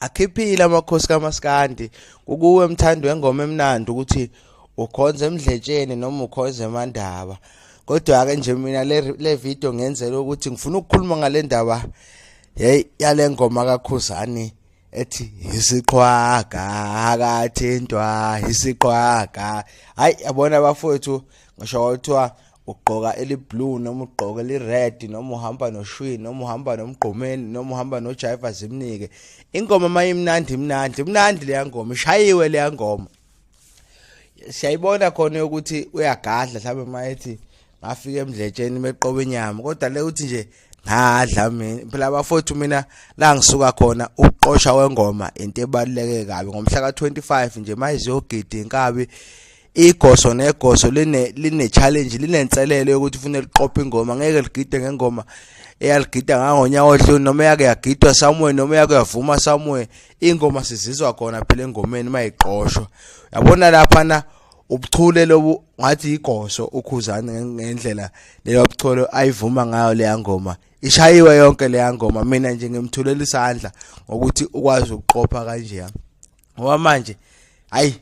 Akhiphile amakhosi kaMaskandi kukuwe mthandi wengoma emnandi ukuthi ukhonza emdletsheni noma ukhonza emandaba. Kodwa ke nje mina le video ngenzela ukuthi ngifuna ukukhuluma ngale ndaba hey yale ngoma kaKhuzani ethi isiqhwaga akathintwa isiqhwaga. Hayi yabona abafowethu, ngisho kwathiwa ugqoka eli-blue noma ugqoka eli-red noma uhamba noshwini noma uhamba nomgqumeni noma uhamba nojiva zimnike ingoma mayimnandi, imnandi imnandi leya ngoma, ishayiwe leya ngoma. Siyayibona khona ukuthi uyagadla mhlawumbe mayethi ngafika emdletsheni meqoba inyama, kodwa le uthi nje ngadla mina. Phela abafowethu, mina la ngisuka khona ukuqosha kwengoma into ebaluleke kabi. Ngomhla ka25 nje mayiziyogida inkabi, igoso negoso line challenge, linenselelo yokuthi ufune liqophe ingoma. Ngeke ligide ngengoma eyaligida ngangonyaka odlule noma yake yagidwa somewhere noma yake yavuma somewhere. Ingoma sizizwa khona phela engomeni mayiqoshwa. Yabona lapha na ubuchule lobu ngathi igoso uKhuzani ngendlela leyo buchule ayivuma ngayo leya ngoma, ishayiwe yonke leya ngoma. Mina nje ngimthulela isandla ngokuthi ukwazi ukuqopha kanje, ngoba manje hayi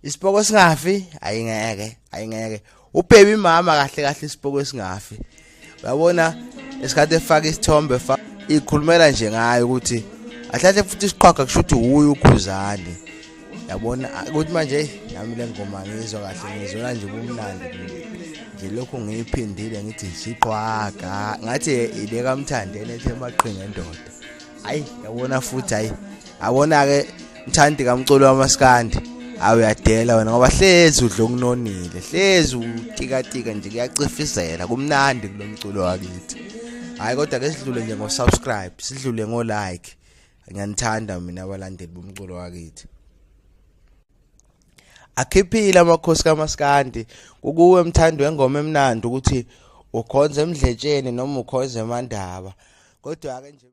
isipoko singafi, ayingeke ayingeke ubaby mama kahle kahle isipoko esingafi. Uyabona esikhathi efaka isithombe fa ikhulumela nje ngayo ukuthi ahlahle futhi isiqhwaga kusho ukuthi uyu uKhuzani. Yabona ukuthi manje nami le ngoma ngizwa kahle, ngizona nje ubumnandi nje lokhu ngiyiphindile ngithi isiqhwaga ngathi ile kaMthandeni ethi emaqhinga endoda. Hayi yabona futhi, hayi yabona ke mthandi kamculo wamaskandi, awuyadela wena ngoba hlezi udla okunonile, hlezi utikatika nje, kuyacifizela, kumnandi kulo mculo wakithi. Hayi kodwa ke sidlule nje ngo-subscribe, sidlule ngo-like. Ngiyanithanda mina abalandeli bomculo wakithi. Akhiphile amakhosi kaMaskandi kukuwe mthandi wengoma emnandi ukuthi ukhonza emdletsheni noma ukhonza emandaba, kodwa ke nje.